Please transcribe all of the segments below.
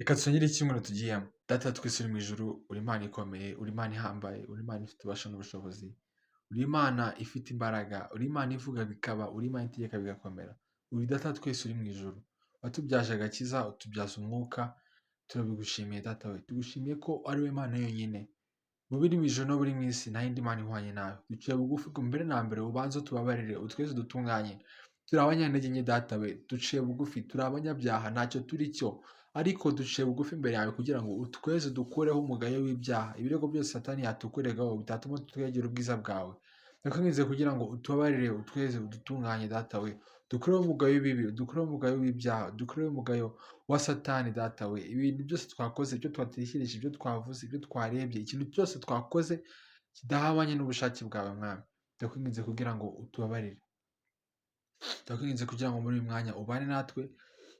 Reka dusangire icyumweru tugiyemo. Data wa twese uri mu ijuru, uri Imana ikomeye, uri Imana ihambaye, uri Imana ifite ububasha n'ubushobozi, uri Imana ifite imbaraga, uri Imana ivuga bikaba, uri Imana itegeka bigakomera. Uri Data wa twese uri mu ijuru, watubyaje agakiza, utubyaza umwuka, turabigushimiye Data we. Tugushimiye ko ari we Mana yonyine mu biri mu ijuru no biri mu isi, nta yindi Mana ihwanye nawe. Duciye bugufi ngo mbere na mbere ubanze utubabarire, utweze, dutunganye. Turi abanyantege nke Data we, duciye bugufi, turi abanyabyaha, ntacyo turi cyo, ariko duciye bugufi imbere yawe kugira ngo utweze, dukureho umugayo w'ibyaha, ibirego byose Satani yatukuregaho bitatuma twegera ubwiza bwawe. Ndakwinginze kugira ngo utubabarire, utweze, udutunganye Data we, dukureho umugayo w'ibibi, dukureho umugayo w'ibyaha, dukureho umugayo wa Satani Data we. Ibintu byose twakoze, ibyo twatekereje, ibyo twavuze, ibyo twarebye, ikintu cyose twakoze kidahabanye n'ubushake bwawe Mwami, ndakwinginze kugira ngo utubabarire. Ndakwinginze kugira ngo muri uyu mwanya ubane natwe,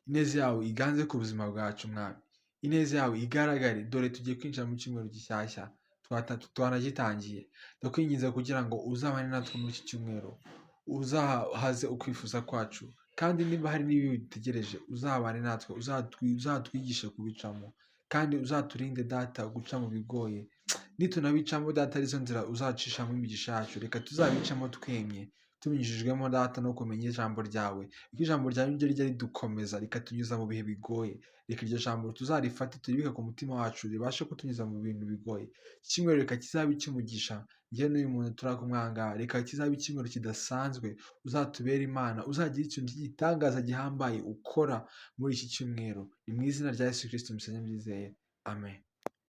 ineza yawe iganze ku buzima bwacu Mwami, ineza yawe igaragare. Dore tugiye kwinjira mu cyumweru gishyashya, twanagitangiye. Ndakwinginze kugira ngo uzabane natwe muri iki cyumweru, uzahaze ukwifuza kwacu, kandi niba hari n'ibibi dutegereje, uzabane natwe, uzatwigishe kubicamo, kandi uzaturinde Data guca mu bigoye. Nitunabicamo Data, arizo nzira uzacishamo imigisha yacu, reka tuzabicamo twemye, tubinyujijwemo Data no kumenya ijambo ryawe, kuko ijambo ryawe niryo rijya ridukomeza, rikatunyuza mu bihe bigoye. Reka iryo jambo tuzarifate, turibike ku mutima wacu, ribashe kutunyuza mu bintu bigoye. Iki cyumweru reka kizabe icy'umugisha, njye n'uyu muntu turakumwanga, reka kizabe icyumweru kidasanzwe, uzatubere Imana, uzagira ikintu cy'igitangaza gihambaye ukora muri iki cyumweru. Ni mu izina rya Yesu Kristo mbisenye mbyizeye, amen.